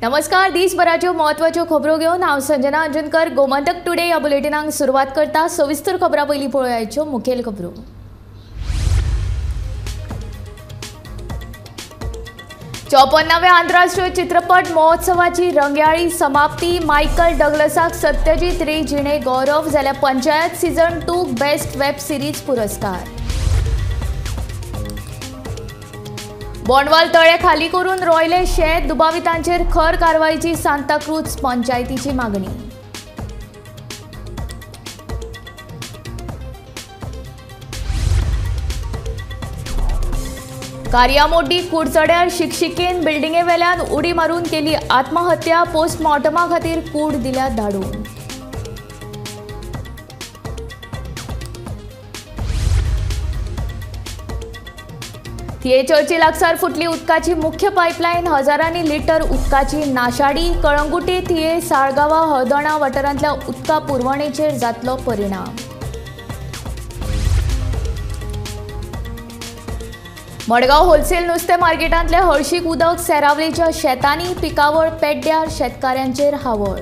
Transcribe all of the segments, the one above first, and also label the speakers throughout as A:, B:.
A: नमस्कार, दिसभराच्यो म्हत्वाच्यो खबरो घेवन हांव संजना अंजनकर गोमंतक टुडे ह्या बुलेटिनाक सुरवात करता। सविस्तर खबरां पयलीं पळोवयाच्यो मुखेल खबरो। 54व्या आंतरराष्ट्रीय चित्रपट महोत्सवाची रंगयाळी समाप्ती। मायकल डग्लसाक सत्यजीत रे जिणे गौरव, जाल्यार Panchayat season 2 best web series पुरस्कार। बोंडवाल तळे खाली करून रोयले शेत, दुबावितांचेर खर कारवायची सांताक्रूज पंचायतीची मागणी। कारियामोड्डी कुडचड्यार शिक्षिकेन बिल्डिंगे वेल्यान उडी मारून केली आत्महत्या, पोस्टमॉर्टमा खातीर कूड दिल्या धाडून। थिएटरची लागसार फुटली उदकाची मुख्य पायपलायन, हजारांनी लिटर उदकाची नाशाडी। कळंगुटे थिये साळगांवा हळदोणा वाठारांतल्या उदका पुरवणेचेर जातलो परिणाम। मडगांव होलसेल नुस्तें मार्केटांतले हळशीक उदक सेरावलेच्या शेतांनी, पिकावळ पेड्ड्यार, शेतकाऱ्यांचेर हावळ।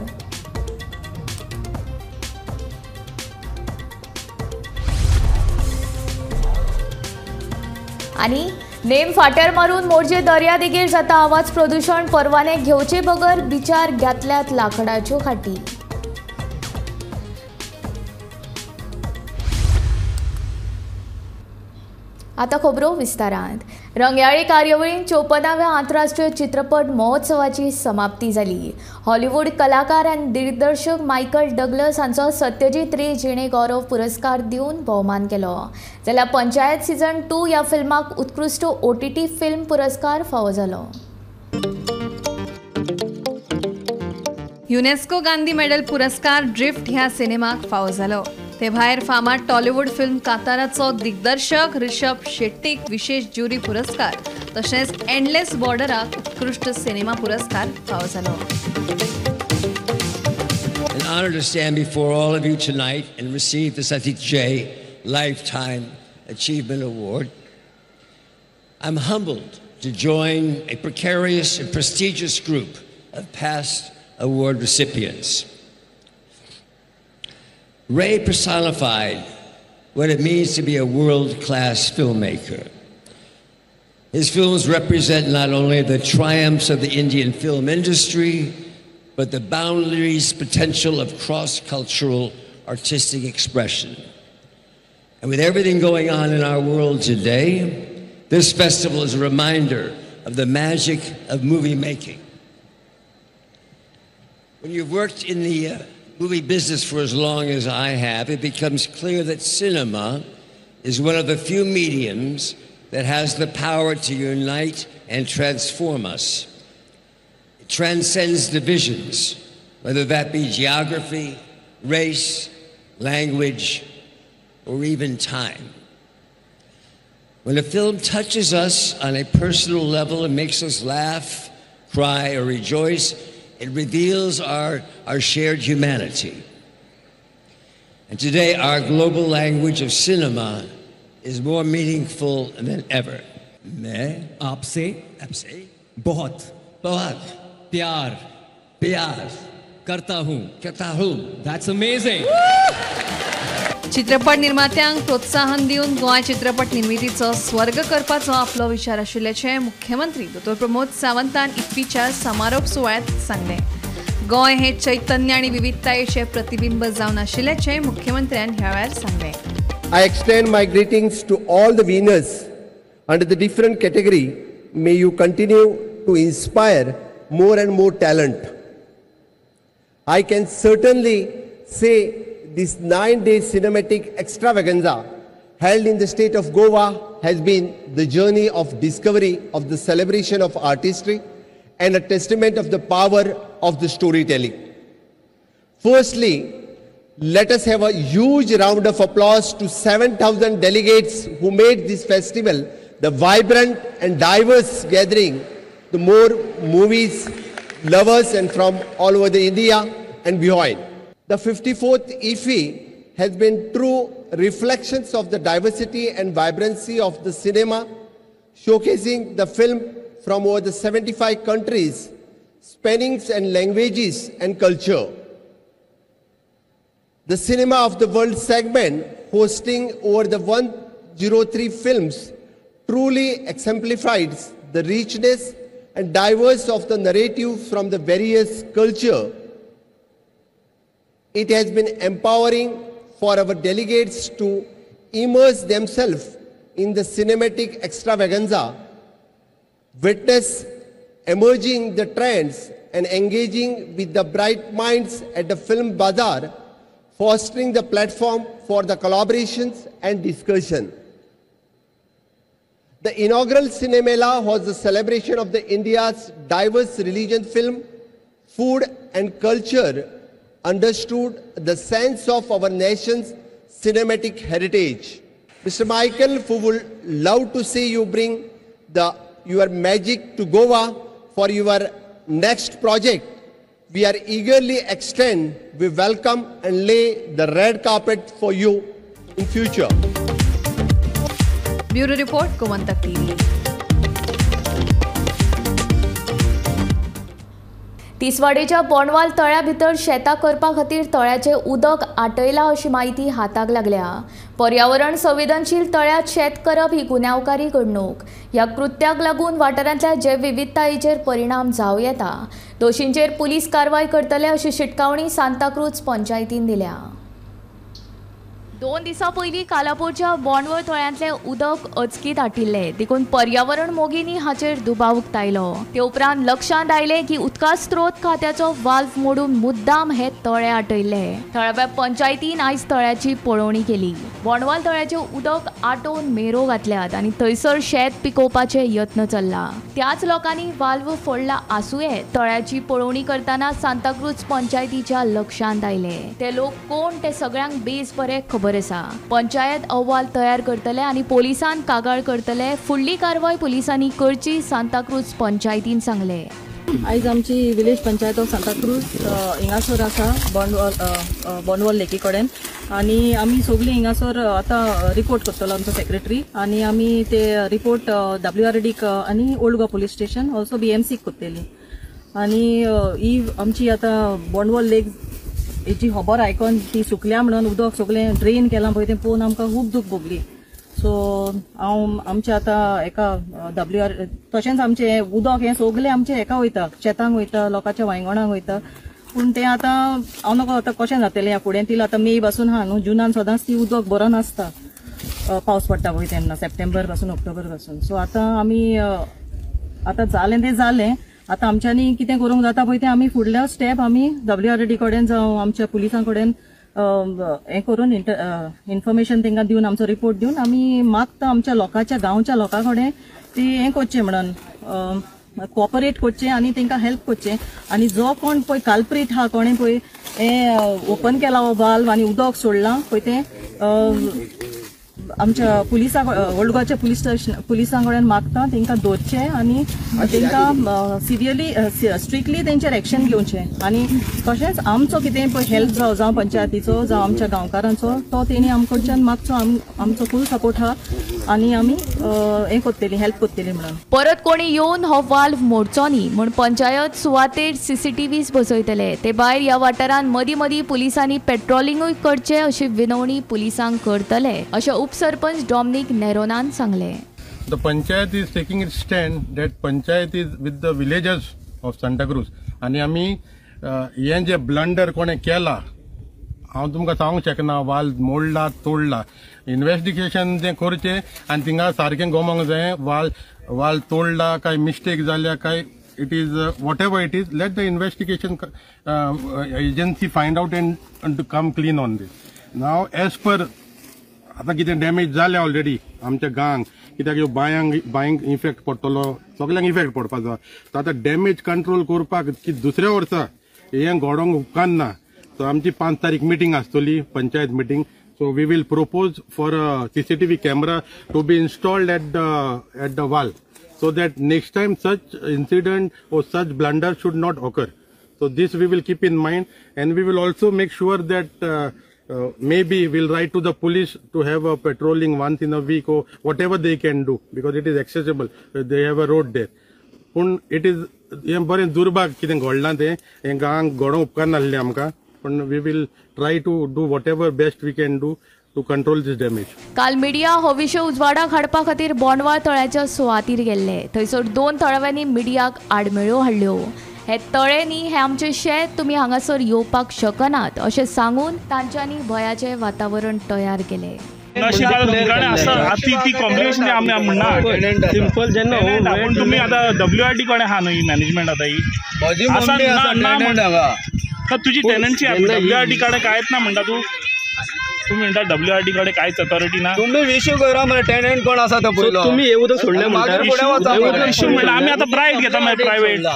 A: आनी नेम फाट्यार मारून मोरजे दर्यादेगेर जाता आवाज प्रदूषण, परवाने घेवचे बगर बिचार घातल्यात लाकडाच्यो खाटी। आता खबरो विस्तारांत। रंगयाळी कार्यावळीन 54व्या आंतरराष्ट्रीय चित्रपट महोत्सवाची समाप्ती जाली। हॉलिवूड कलाकार आनी दिग्दर्शक मायकल डग्लस हांचो सत्यजीत रे जिणे गौरव पुरस्कार दिवन भोवमान केलो, जाल्यार पंचायत सीझन 2 ह्या फिल्माक उत्कृश्ट OTT film पुरस्कार फावो जालो।
B: युनेस्को गांधी मेडल पुरस्कार ड्रिफ्ट ह्या सिनेमाक फावो जालो। ते भायर फामाद टॉलिवूड फिल्म काताराचो दिग्दर्शक ऋषभ शेट्टीक विशेष ज्युरी पुरस्कार तशेंच एंडलेस बॉर्डराक उत्कृश्ट सिनेमा पुरस्कार फावो जालो।
C: An honor to stand before all of you tonight and receive the Satyajit Ray Lifetime Achievement Award. I'm humbled to join a precarious and prestigious group of past award recipients. Ray personified what it means to be a world-class filmmaker. His films represent not only the triumphs of the Indian film industry, but the boundaries potential of cross-cultural artistic expression. And with everything going on in our world today, this festival is a reminder of the magic of movie making. When you've worked in the movie business for as long as I have, it becomes clear that cinema is one of the few mediums that has the power to unite and transform us. It transcends divisions, whether that be geography, race, language, or even time. When a film touches us on a personal level and makes us laugh, cry, or rejoice, it reveals our shared humanity. And today, our global language of cinema is more meaningful than ever. मैं
D: आपसे बहुत
C: बहुत
D: प्यार
C: प्यार
D: करता हूँ
C: करता हूँ।
D: That's amazing.
B: चित्रपट निर्मात्यांक प्रोत्साहन दिवन गोंय चित्रपट निर्मितीचो स्वर्ग करपाचो आपलो विचार आशिल्ल्याचें मुख्यमंत्री डॉ प्रमोद सावंतान इफ्फीच्या समारोप सुवाळ्यांत सांगलें। गोंय हे चैतन्य आनी विविधतायेचें प्रतिबिंब जावन आशिल्ल्याचें मुख्यमंत्र्यान ह्या वेळार सांगलें।
E: I extend my greetings to all the winners under the different category. May you continue to inspire more and more talent. I can certainly say this 9-day cinematic extravaganza held in the state of Goa has been the journey of discovery of the celebration of artistry and a testament of the power of the storytelling. Firstly, let us have a huge round of applause to 7,000 delegates who made this festival the vibrant and diverse gathering, the more movies lovers and from all over the India and beyond. The 54th IFFI has been true reflections of the diversity and vibrancy of the cinema, showcasing the film from over the 75 countries, spanning and languages and culture. The Cinema of the World segment, hosting over the 103 films, truly exemplifies the richness and diverse of the narrative from the various culture. It has been empowering for our delegates to immerse themselves in the cinematic extravaganza, witness emerging the trends and engaging with the bright minds at the film bazaar, fostering the platform for the collaborations and discussion. The inaugural Cinemela was the celebration of the India's diverse religion, film, food and culture, understood the sense of our nation's cinematic heritage. Mr. Michael, who would love to see you bring your magic to Goa for your next project. We are eagerly extend, we welcome and lay the red carpet for you in future.
B: Bureau report, Gomantak TV.
A: तिसवाडेच्या बोंडवाल तळ्या भितर शेतां करपा खातीर तळ्याचें उदक आटयलां अशी म्हायती हाताक लागल्या. पर्यावरण संवेदनशील तळ्यांत शेत करप ही गुन्यांवकारी घडणूक. ह्या कृत्याक लागून वाठारांतल्या जैवविविधतायेचेर परिणाम जावं येता. दोशींचेर पुलीस कारवाय करतले अशी शिटकावणी सांताक्रूज पंचायतीन दिल्या. 2 दिसां पयलीं कालापूरच्या बोंडवळ तळ्यांतलें उदक अचकीत आटिल्लें, देखून पर्यावरण मोगींनी हाचेर दुबाव उक्तायलो. ते उपरांत लक्षांत आयलें की उदका स्त्रोत खात्याचो वाल्व मोडून मुद्दाम हे तळें आटयल्लें. थळाव्या पंचायतीन आयज तळ्याची पळोवणी केली. बोंडवाल तळ्याचें उदक आटोवन मेरो घातल्यात आनी थंयसर शेत पिकोवपाचे यत्न चल्ला. त्याच लोकांनी वाल्व फोडला आसुये. तळ्याची पळोवणी करतना सांताक्रूज पंचायतीच्या लक्षांत आयलें. ते लोक कोण ते सगळ्यांक बेस बरे खबर आसा. पंचायत अहवाल तयार करतले आनी पोलिसांत कागाळ करतले. फुडली कारवाय पोलिसांनी करची, सांताक्रूज पंचायतीन सांगले.
F: आयज आमची विलेज पंचायत ऑफ सांताक्रूज हिंगासर आसा बोंडवॉल लेकी कडेन आनी आमी सगळीं हिंगासर आतां रिपोर्ट करतलो आमचो सेक्रेटरी आनी आमी ते रिपोर्ट WRDक आनी old Goa police station also BMCक करतली. आनी ही आमची आतां बोंडवॉल लेक हेची खबर आयकोन ती सुकल्या म्हणून उदक सगळें ड्रेन केलां पळय तें पळोवन आमकां खूब दूख भोगली. सो हांव आमचें आतां एका WR तशेंच आमचें उदक हें सगळें आमचें हेका वयता, शेतांक वयता, लोकांच्या वांयगणांक वयता. पूण तें आतां हांव नको आतां कशें जातलें ह्या फुडें. ती आतां मे पासून आहा न्हू, जुनान सदांच ती उदक बरो नासता, पावस पडटा पळय तेन्ना सप्टेंबर पासून ऑक्टोबर पासून. सो आतां आमी आतां जालें तें जालें, आतां आमच्यांनी कितें करूंक जाता पळय तें आमी फुडल्या स्टेप आमी WRD कडेन जावं आमच्या पुलिसां कडेन हें करून इन्फॉर्मेशन तांकां दिवन आमचो रिपोर्ट दिवन आमी मागता आमच्या लोकांच्या गांवच्या लोकां कडेन ती हें करचें म्हणून कॉपरेट करचें आनी तांकां हेल्प करचें. आनी जो कोण पळय काल्प्रीट आहा, कोणें पळय हें ओपन केला हो वाल्व आनी उदक सोडलां पळय तें आमच्या पुलिसां ओल्ड गोवाच्या पुलीस स्टेशन पुलिसां कडेन मागता तांकां दवरचें आनी तांकां सिरियली स्ट्रिक्टली तेंचेर एक्शन घेवचें. आनी तशेंच आमचो कितें पळय हेल्प जावं, जावं पंचायतीचो जावं आमच्या गांवकारांचो, तो तेणी आमकडच्यान मागचो. आमचो फूल सपोर्ट आहा आनी आमी हें करतली, हेल्प करतली म्हणून.
A: परत कोणी येवन हो वाल्व मोडचो न्ही म्हूण पंचायत सुवातेर CCTVs बसयतले. ते भायर ह्या वाठारांत मदीं मदीं पुलिसांनी पेट्रोलिंगूय करचें अशी विनवणी पुलिसांक करतले अशें उपसरपंच डॉमनिक नेरोनान सांगले.
G: The panchayat is taking its stand that panchayat is with the villagers of Santacruz. आनी आमी हें जे ब्लंडर कोणें केला हांव तुमकां सांगूंक शकना, वाल मोडला तोडला, इन्वेस्टिगेशन तें करचें आनी थिंगा सारकें गोमोंक जाय वाल तोडला काय मिस्टेक जाल्या काय it is whatever it is, let the investigation agency find out and come clean on this. Now as per आतां कितें डॅमेज जाल्या ऑलरेडी आमच्या गांक, कित्याक ह्यो बांयंक इफेक्ट पडटलो, सगल्यांक इफेक्ट पडपाचो. सो आतां डॅमेज कंट्रोल करपाक की दुसऱ्या वर्सा हें घडोवंक उपकारना. सो आमची 5 तारीख मिटींग आसतली, panchayat meeting. So we will propose for a CCTV camera to be installed at the valve, so that next time such incident or such blunder should not occur. So this we will keep in mind, and we will also make sure that maybe we'll write to the police to have a patrolling once in a week or whatever they can do, because it is accessible. They have a road there. पूण it is हें बरें दुर्भाग कितें घडलां तें हें गांवांक घडोवंक उपकारनासलें आमकां, पूण we will try to do whatever best we can do to control this damage.
A: काल मिडिया हो विशय उजवाडाक हाडपा खातीर बोंडवाळ तळ्याच्या सुवातीर गेल्ले. थंयसर 2 थळाव्यांनी मिडियाक आडमेळ्यो हाडल्यो. हे तळे न्ही, हे आमचें शेत, तुमी हांगासर येवपाक शकनात अशें सांगून तांच्यांनी भंयाचें वातावरण तयार केलें.
H: तुमी आतां WRD कडेन आहा न्हय मॅनेजमेंट आतां ही तुजी टेनन्सी WRD कडेन कांयच ना म्हणटा तूं. तुमी म्हणटा WRD कडेन कांयच अथॉरिटी ना.
I: तुमी इश्यू करा मरे, टेनंट कोण आसा तो पयलो.
J: तुमी हे उदक सोडलें म्हणटा,
H: इश्यू म्हणल्यार आमी आतां प्रायवेट घेता मागीर, प्रायवेट घेता.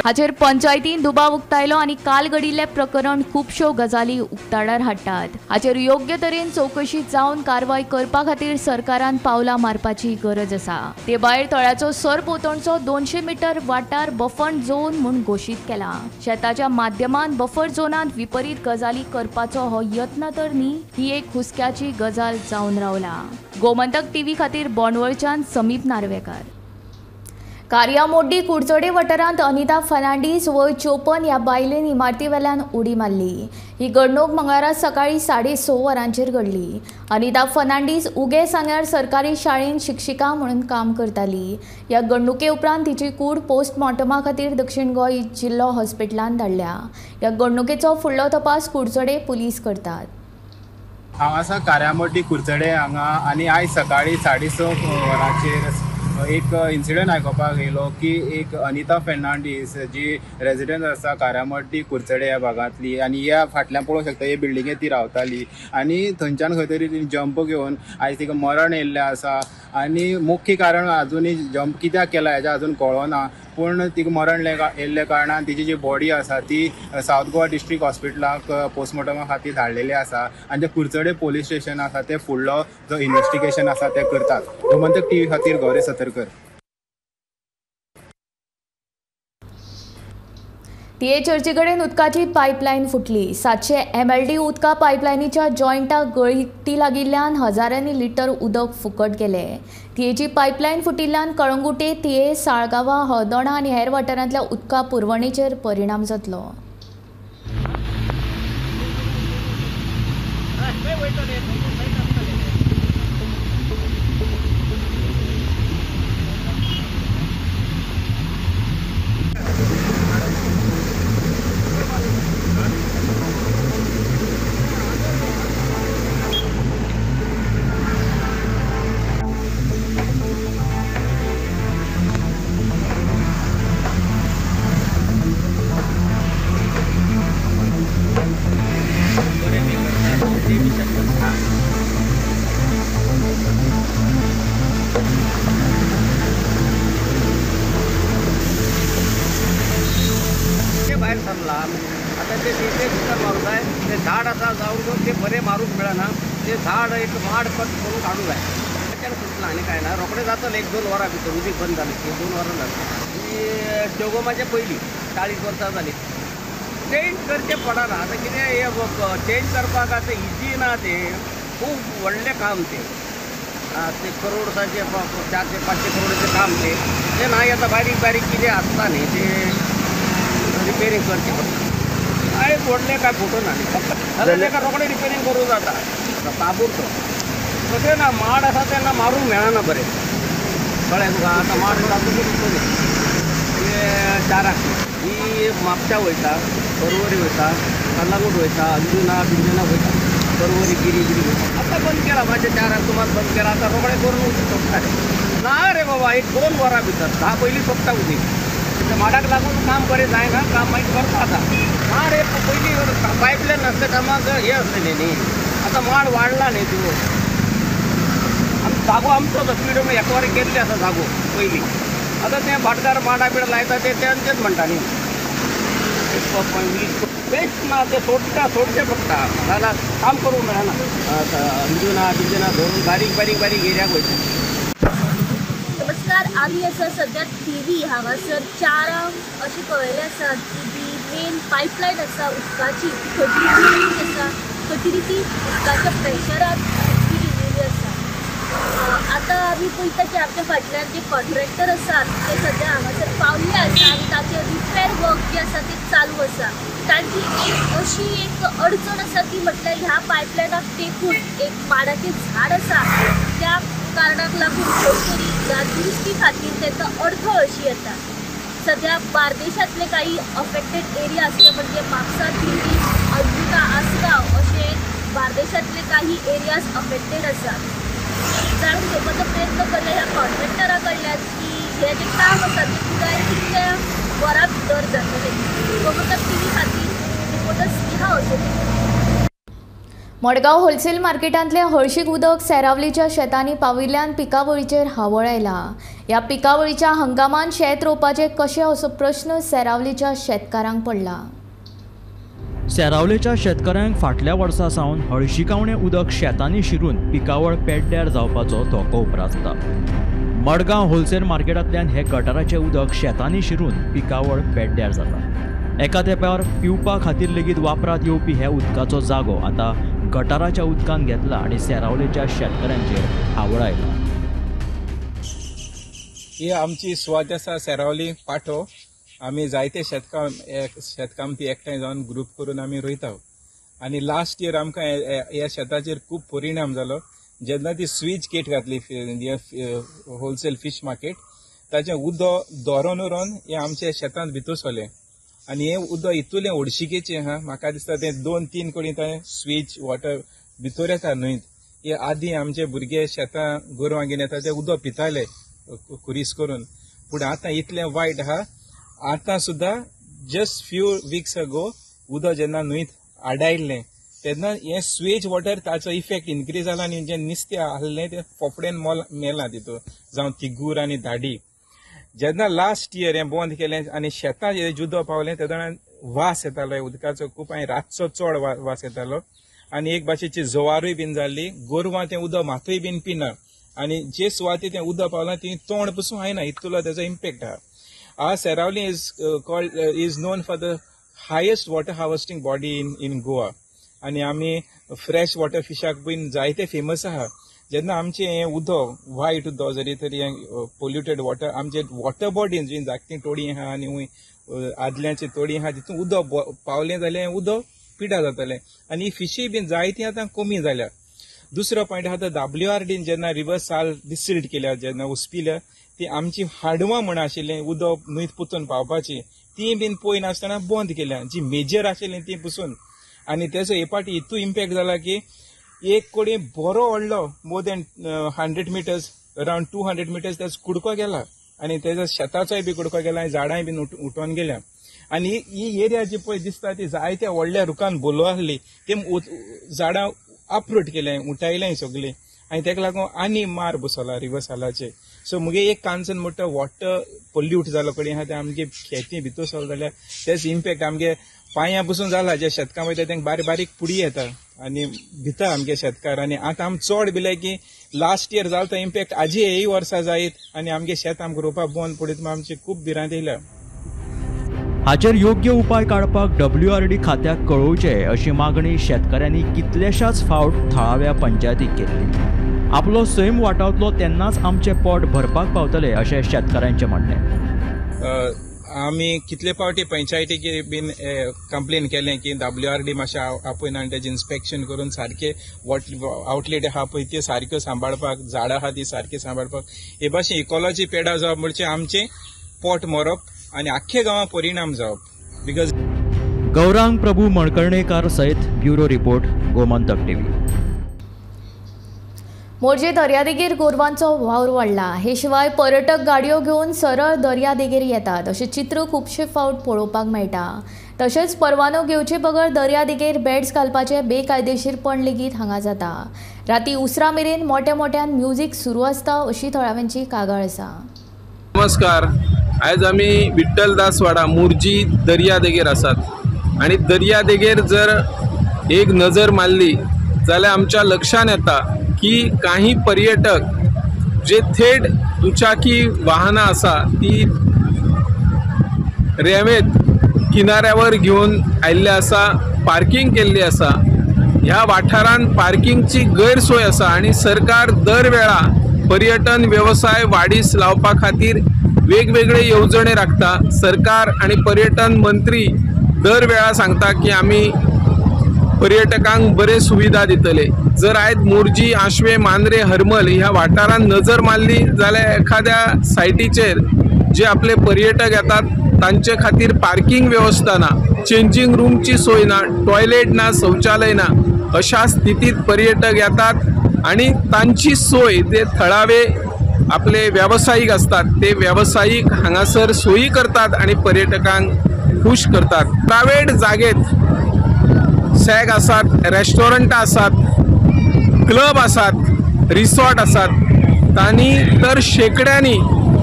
A: हाचेर पंचायतीन दुबाव उक्तायलो आनी काल घडिल्लें प्रकरण खुबश्यो गजाली उक्ताडार हाडटात. हाचेर योग्य तरेन चवकशी जावन कारवाय करपा खातीर सरकारान पावलां मारपाची गरज आसा. ते भायर तळ्याचो सरभोंवतणचो 200 मिटर वाठार बफर झोन म्हूण घोशीत केला. शेताच्या माध्यमान बफर झोनांत विपरीत गजाली करपाचो हो यत्न तर न्ही, ही एक हुस्क्याची गजाल जावन रावला. गोमंतक टीव्ही खातीर बोंडवळच्यान समीप नार्वेकार. कार्यामोड्डी कुडचडे वाठारांत अनिता फर्नांडीस वय 54 ह्या बायलेन इमारतीवेल्यान उडी मारली. ही घडणूक मंगळारा सकाळी 6:30 वरांचेर घडली. अनिता फर्नांडीस उगे सांग्यार सरकारी शाळेंत शिक्षिका म्हणून काम करताली. ह्या घडणुके उपरांत तिची कूड पोस्टमॉर्टमा खातीर दक्षिण गोंय जिल्लो हॉस्पिटलांत धाडल्या. ह्या घडणुकेचो फुडलो तपास कुडचडे पुलीस करतात.
K: हांव आसा कार्यामोड्डी कुडचडे हांगा आनी आयज सकाळी 6:30 वरांचेर एक इन्सिडंट आयकुपाक येयलो की एक अनिता फर्नांडीस जी रेजिडंट आसा कार्यामोड्डी कुडचडे ह्या भागांतली आनी ह्या फाटल्यान पळोवंक शकता हे बिल्डिंगेंत ती रावताली आनी थंयच्यान खंय तरी ती जंप घेवन आयज तिका मरण येयल्लें आसा. आनी मुख्य कारण आजुनूय जंप कित्याक केला हेजें आजून कळना, पूण तिका मरण येयल्ल्या कारणान तिची जी बॉडी आसा ती सावथ गोवा डिस्ट्रिक्ट हॉस्पिटलाक पोस्टमॉर्टमा खातीर धाडलेली आसा आनी जे कुडचडे पोलीस स्टेशन आसा ते फुडलो जो इन्वेस्टिगेशन आसा ते करतात. गोमंतक टीव्ही खातीर गौरी सतरकर.
A: तिये चर्ची कडेन उदकाची पायपलायन फुटली. 700 MLD उदका पायपलायनीच्या जॉयंटाक गळटी लागिल्ल्यान हजारांनी लिटर उदक फुकट गेले. तियेची पायपलायन फुटिल्ल्यान कळंगुटे, तिये, साळगांवा, हळदोणा आनी हेर वाठारांतल्या उदका पुरवणेचेर परिणाम जातलो.
L: झाड आसा जावन ते बरें मारूंक मेळना, ते झाड एक माड कट करून काडूंक जाय. त्याच्यान सुटला आनी कांय ना, रोखडें जातलें 1-2 वरां भितर. उदीक बंद जालें की 2 वरां जालें. ही चोगोमाचे पयलीं 40 वर्सां जालीं. चेंज करचें पडना आतां, कितें हें चेंज करपाक आतां इजी ना, तें खूब व्हडलें काम तें. ते करोड्साचें 400-500 करोडाचें काम तें. तें ना आतां बारीक बारीक कितें आसता न्ही तें रिपेरींग करचें पडटा. काय व्हडलें काय फोटो ना न्ही, जाल्यार ताका रोखडें रिपेरींग करूं जाता. ताबूर तो तशें ना, माड आसा तेन्ना मारूंक मेळना बरें, कळ्ळें तुका. आतां माड तातूंत न्ही चाराक ही म्हापशा वयता, पर्वरी वयता, कल्लांगूट वयता, अंजुना बिंजुना वयता, पर्वरी गिरी गिरी वयता. आतां बंद केला मातशें 4 सुमार बंद केला. आतां रोखडें करून उदीक सोंपता ना रे बाबा, 1-2 वरां भितर 10 पयलीं सोंपता उदीक. माडाक लागून काम बरें जायना, काम मागीर करता आतां. माड हे पयलीं पायपलायन नासल्या कामाक हें आसलें न्ही, आतां माड वाडला न्ही त्यो. आमी जागो आमचो तो पिडो एकवारी केल्ले आसा जागो पयलीं. आतां ते भाटकार माडा बिडा लायता ते तेंचेच म्हणटा न्ही. 1.20 बेस्ट ना ते सोडटा, सोडचें पडटा, नाजाल्यार काम करूंक मेळना. अंजुना बिंजुना धरून बारीक बारीक बारीक एरियाक वयता.
M: नमस्कार, आमी आसा सद्या थिवी हांगासर 4 अशें कळिल्लें आसा की जी मेन पायपलायन आसा उदकाची ती खंय तरी आसा, खंय तरी ती उदकाच्या प्रेशरान ती गेल्ली आसा. आतां आमी पळयता की आमच्या फाटल्यान जे कॉन्ट्रॅक्टर आसात ते सद्या हांगासर पावल्ले आसा आनी ताचे रिपेर वर्क जे आसा ते चालू आसा. तांची एक अशी एक अडचण आसा ती म्हटल्यार ह्या पायपलायनाक तेंकून एक माडाचें झाड आसा, त्या कारणाक लागून खंय तरी ह्या दुरुस्ती खातीर तांकां अडखळ अशी येता. सद्या बार्देशांतले काही अफेक्टेड एरिया आसले म्हणजे म्हापसा, दिल्ली, अंजुना, आसगांव अशे बार्देशांतले काही एरियाज अफेक्टेड आसात. जाणून घेवपाचो प्रयत्न करया ह्या कॉन्ट्रॅक्टरा कडल्यान की हें जें काम आसा तें पुराय कितल्या वरां भितर जातलें. गोमंतक टीव्ही खातीर रिपोर्टर स्नेहा अशोक.
A: मडगांव होलसेल मार्केटांतलें हळशीक उदक सेरावलीच्या शेतांनी पाविल्ल्यान पिकावळीचेर हावळ आयला. ह्या पिकावळीच्या हंगामांत शेत रोवपाचें कशें असो प्रश्न सेरावलीच्या शेतकारांक पडला.
D: सेरावलेच्या शेतकऱ्यांक फाटल्या वर्सा सावन हळशिकावणें उदक शेतांनी शिरून पिकावळ पेड्ड्यार जावपाचो धोको उप्रासता. मडगांव होलसेल मार्केटांतल्यान हे गटाराचें उदक शेतांनी शिरून पिकावळ पेड्ड्यार जाता. एका तेंपार पिवपा खातीर लेगीत वापरांत येवपी हे उदकाचो जागो आतां गटाराच्या उदकान घेतला आनी सेरावलेच्या शेतकऱ्यांचेर हावळ आयला.
K: ही आमची सुवात आसा सेरावली पाटो. आमी जायते शेतकामती एकठांय जावन ग्रूप करून आमी रोयता आनी लास्ट इयर आमकां ह्या शेताचेर खूब परिणाम जालो. जेन्ना ती स्विच गेट घातली होलसेल फीश मार्केट, ताचें उदक दोरोन उरोन हें आमच्या शेतांत भितर सरलें आनी हें उदक इतलें हळशिकेचें आहा, म्हाका दिसता तें 2-3 कडेन तें स्विच वॉटर भितर येता न्हंयत. हे आदीं आमचे भुरगे शेतां गोरवां घेवन येता ते उदक पिताले खुरीस करून, पूण आतां इतलें वायट आहा. आतां सुद्दां जस्ट फ्यू वीक्स अगो उदक जेन्ना न्हंयत आडायल्लें तेन्ना हें स्वेज वॉटर ताचो इफेक्ट इनक्रीज जाला आनी जें नुस्तें आहलें तें फोफडेन मेलां तितून, जावं तिगूर आनी धाडी. जेन्ना लास्ट इयर हें बंद केलें आनी शेतां जें उदक पावलें तेन्ना वास येतालो उदकाचो खूब आनी रातचो चड वास येतालो आनी एक भाशेची जवारूय बीन जाल्ली. गोरवां तें उदक मातूय बीन पिना आनी जे सुवातेर तें उदक पावलां ती तोंड पसून आयना, इतलो ताचो इम्पॅक्ट आहा. Our Seraulim is called is known for the highest water harvesting body in Goa आनी आमी फ्रेश वॉटर फिशाक बीन जायते फेमस आहा. जेन्ना आमचें हें उदक वायट उदक जरी तरी पोल्युटेड वॉटर आमचे वॉटर बॉडीज जी धाकटी तोडी आहा आनी आदल्यांची तोडी आहा तितून उदक पावलें जाल्यार उदक पिडा जातलें आनी ही फिशी बीन जायती आतां कमी जाल्या. दुसरो पॉयंट आहा तो WRDन जेन्ना रिवर साल डिसिल्ट केल्या, जेन्ना उसपिल्या ती आमची हाडवां म्हण आशिल्लीं उदक न्हंयत पुतून पावपाची ती बीन पळय नासतना बंद केल्या, जी मेजर आशिल्लीं ती पसून. आनी तेजो हे पाटी इतू इम्पॅक्ट जाला की एक कडेन बरो व्हडलो more than 100 meters around 200 meters तेजो कुडको गेला आनी तेजो शेताचोय बी कुडको गेला आनी झाडांय बीन उठोवन गेल्या. आनी ही एरिया जी पळय दिसता ती जायत्या व्हडल्या रुखान बोलो आहली, ते झाडां अपरूट केलें, उठायलें सगळीं आनी तेका लागून आनी मार बसला रिवर सालाचेर. सो मुगे एक कन्सर्न म्हणटा वॉटर पोल्यूट जालो कडेन आहा तें आमगे शेती भितर सरलो जाल्यार तेच इम्पॅक्ट आमगे पांयां पसून जाला. जे शेतकां वयता तांकां बारीक बारीक पुडी येता आनी भिता आमगे शेतकार. आनी आतां आम चड भिले की लास्ट इयर जालो तो इम्पॅक्ट आजी हेय वर्सा जायत आनी आमगे शेत आमकां रोवपाक बंद पडीत म्हूण आमची खूब भिरांत येयल्या.
D: हाचेर योग्य उपाय काडपाक WRD खात्याक कळोवचें अशी मागणी शेतकऱ्यांनी कितलेशाच फावट थळाव्या पंचायतीक केल्ली. आपलो सैम वाटावतलो तेन्नाच आमचें पोट भरपाक पावतलें अशें शेतकऱ्यांचें म्हणणें.
K: आमी कितले फावटी पंचायतीक बीन कंप्लेन केलें की WRD मातशें आपयन आनी तेजें इन्स्पेक्शन करून सारकें आउटलेट आहा पळय त्यो सारक्यो सांबाळपाक, झाडां आहा ती सारकी सांबाळपाक. हे भाशेन इकॉलॉजी पेडा जावप म्हणजे आमचें पोट मरप आनी आख्खे गांवां परिणाम जावप. Because
D: Gaurang Prabhu Malkarnekar सयत bureau report, Gomantak TV.
A: Morjim दर्यादेगेर गोरवांचो वावर वाडला. हे शिवाय पर्यटक गाडयो घेवन सरळ दर्यादेगेर येतात अशें चित्र खुबशे फावट पळोवपाक मेळटा. तशेंच परवानो घेवचे बगर दर्यादेगेर बेड्स घालपाचें बेकायदेशीरपण लेगीत हांगा जाता. राती उसरां मेरेन मोठ्या मोठ्यान म्युजीक सुरू आसता अशी थळाव्यांची कागाळ आसा.
J: नमस्कार, आयज आमी विठ्ठलदासवाडा मोरजी दर्यादेगेर आसात आनी दर्यादेगेर जर एक नजर मारली जाल्यार आमच्या लक्षान येता की काही पर्यटक जे थेट दुचाकी वाहनां आसा ती रेंवेत किनाऱ्यावर घेवन आयिल्ले आसा, पार्किंग केल्ली आसा. ह्या वाठारांत पार्किंगची गैरसोय आसा आनी सरकार दर वेळा पर्यटन वेवसाय वाडीस लावपा खातीर वेगवेगळे येवजणे राखता। सरकार आनी पर्यटन मंत्री दर वेळा सांगता की आमी पर्यटकांक बरे सुविधा दितले। जर आयज मोरजी, आश्वे, मांद्रे, हरमल ह्या वाठारांत नजर मारली जाल्यार एखाद्या सायटीचेर जे आपले पर्यटक येतात तांचे खातीर पार्किंग वेवस्था ना, चेंजिंग रूमची सोय ना, टॉयलेट ना, शौचालय ना, अशा स्थितीत पर्यटक येतात आनी तांची सोय जे थळावे आपले व्यावसायिक असतात ते व्यावसायिक हांगासर सोयी करतात आनी पर्यटकांक खुश करतात। प्रायवेट जागेत सॅग आसात, रेस्टॉरंटां आसात, क्लब आसात, रिसॉर्ट आसात, तांणी तर शेकड्यांनी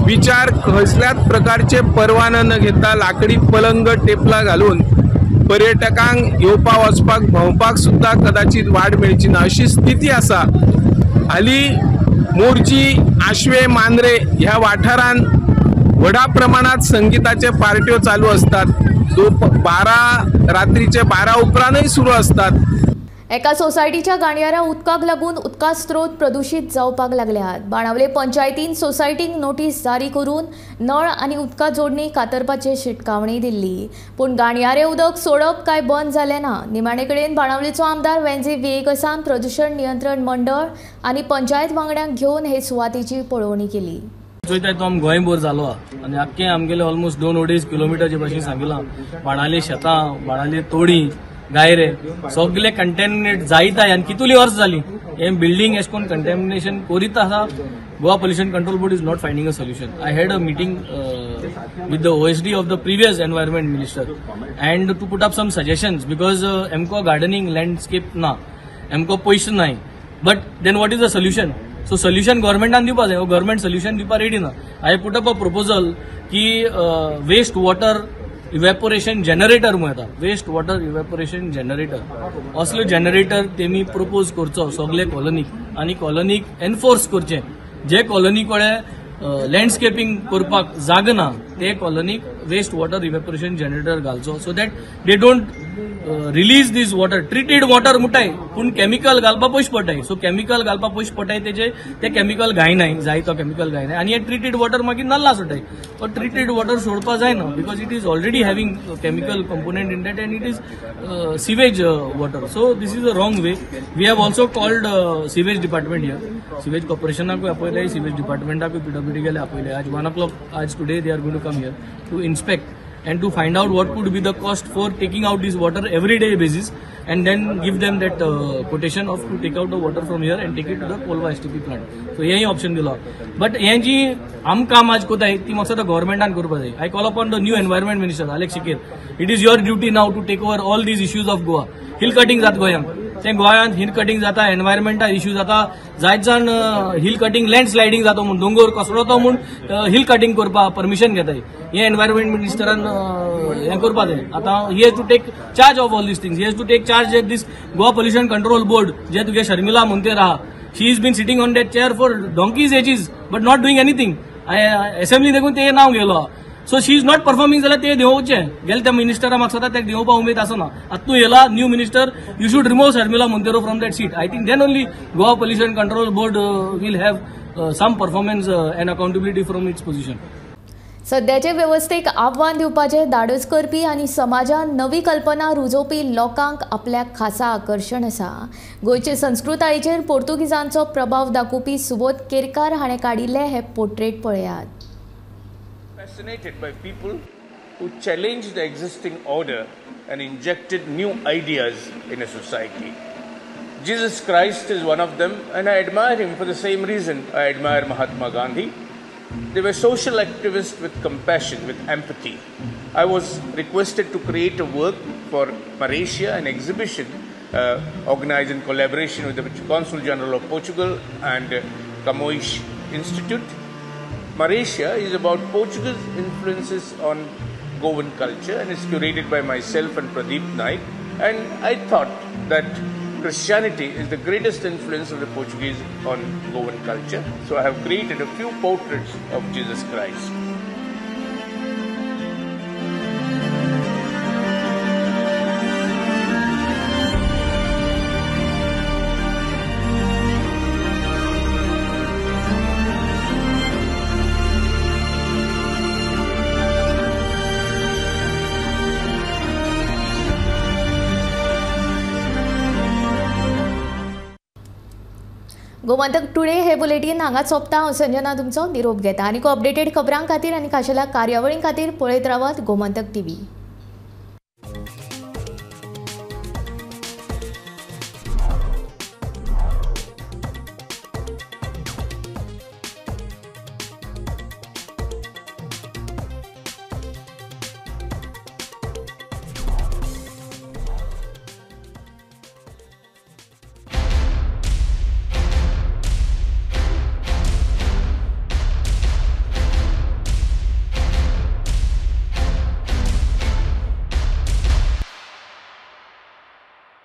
J: विचार कसल्याच प्रकारचे परवाना न घेता लाकडी पलंग टेपला घालून पर्यटकांक येवपा वचपाक भोंवपाक सुद्दां कदाचित वाड मेळची ना अशी स्थिती आसा। हालीं मोरजी, आश्वे, मांद्रे ह्या वाठारांत व्हडा प्रमाणात संगीताचे पार्ट्यो चालू असतात, 12 रात्रीचे 12 उपरांतय सुरू असतात।
A: एका सोसायटीच्या गाणयाऱ्या उदकाक लागून उदका स्रोत प्रदूषित जावपाक लागल्यात। बाणावले पंचायतीन सोसायटीक नोटीस जारी करून नळ आनी उदका जोडणी कातरपाची शिटकावणी दिल्ली, पूण गाणयारे उदक सोडप काय बंद जालें ना। निमाणे कडेन बाणावलेचो आमदार वेंझी व्हिएगसान प्रदूषण नियंत्रण मंडळ आनी पंचायत वांगड्यांक घेवन हे सुवातेची पळोवणी केली।
N: चोयताय तो आम गोंयभर जालो आनी आख्खे आमगेले ऑलमोस्ट 2-2.5 किलोमिटरचे भाशेन सांगिलां, बाणाले शेतां, बाणाले तोडी, गायरे सगळे कंटेमिनेट जायत आनी कितली वर्स जाली हे बिल्डींग एश कोन कंटेमिनेशन करीत आसा। Goa pollution control board is not finding a solution. I had a meeting with the OSD of the previous environment minister and to put up some suggestions because एमको गार्डनिंग लँडस्केप ना, एमको पयशे नाय, but then what is the solution? So solution गव्हर्मेंटान दिवपा जाय, government solution दिवपा ready ना। I put up a proposal की वेस्ट वॉटर इव्हॅपोरेशन जनरेटर म्हूण येता, वेस्ट वॉटर इव्हॅपोरेशन जनरेटर, असलो जनरेटर तेमी प्रपोज करचो सगळे कॉलनीक आनी कॉलनीक एनफोर्स करचें। जे कॉलनी कडेन लँडस्केपिंग करपाक जागा ना ते कॉलनीक वेस्ट वॉटर इव्हॅपोरेशन जनरेटर घालचो, so that they don't release this water. Treated water म्हणटाय पूण केमिकल घालपा पयशे पडटाय, सो केमिकल घालपा पयशे पडटाय, तेजे ते केमिकल घायनाय, जाय तो केमिकल घायनाय आनी हे ट्रिटेड वॉटर मागीर नल्ला सोडटाय। पण ट्रिटेड वॉटर सोडपा जायना because it is already having chemical component in that and it is sewage water. So this is a wrong way. We have also called sewage department here, sewage कॉर्पोरेशनाकूय आपयले, sewage डिपार्टमेंटाकूय PWD गेले आपयले। आज 1 o'clock आज today they are going to come here to inspect and to find out what could be the cost for taking out this water every day basis and then give them that quotation of to take out the water from here and take it to the Colva STP plant. So hey option दिला, but हे जी आम काम आज कोताय ती म्हाका दिसता गव्हर्मेंटान करपा जाय। I call upon the new environment minister Alex Siqueira, it is your duty now to take over all these issues of Goa. Hill cutting जाता गोंयांत, ते गोंयांत हिल कटिंग जाता, एनवायरमेंटाक इश्यू जाता, जायत जाण हिल कटिंग लँड स्लायडींग जाता म्हूण दोंगोर कोसळतो म्हूण हिल कटिंग करपाक परमिशन घेताय। हे एनवायरमेंट मिनिस्टरान हें करपा जाय। आतां he has to take charge of all these things, he has to take charge at this Goa pollution control board जे तुगे शर्मिला मोंतेर आहा, she is been sitting on that chair for donkey's ages but not doing anything. Assembly देखून ते नांव गेलो, so she is not performing जाल्यार ते देंवोवचें गेले त्या मिनिस्टरा म्हाका दिसता तेका देंवोवपा उमेद आसना। आतां तूं येला new minister, you should remove Sharmila Monteiro from that seat. I think then only Goa pollution control board will have some performance and accountability from its position.
A: सद्याचे वेवस्थेक आव्हान दिवपाचें धाडस करपी आनी समाजान नवी कल्पना रुजोवपी लोकांक आपल्याक खासा आकर्शण आसा। गोंयचे संस्कृतायेचेर पोर्तुगीजांचो प्रभाव दाखोवपी सुबोध केरकार हाणें काडिल्ले हे पोर्ट्रेट पळयात।
O: Fascinated by people who challenged the existing order and injected new ideas in a society. Jesus Christ is one of them, and I admire him for the same reason I admire Mahatma Gandhi. They were social activists with compassion, with empathy. I was requested to create a work for Malaysia, an exhibition organized in collaboration with the Consul General of Portugal and Camões Institute. Malaysia is about Portuguese influences on Goan culture and is curated by myself and Pradeep Naik. And I thought that Christianity is the greatest influence of the Portuguese on Goan culture. So I have created a few portraits of Jesus Christ.
A: Gomantak today हे bulletin हांगा सोंपता. हांव संजना तुमचो निरोप घेता आनी updated खबरां खातीर आनी खाशेल्या कार्यावळीं खातीर पळयत रावात गोमंतक टीव्ही.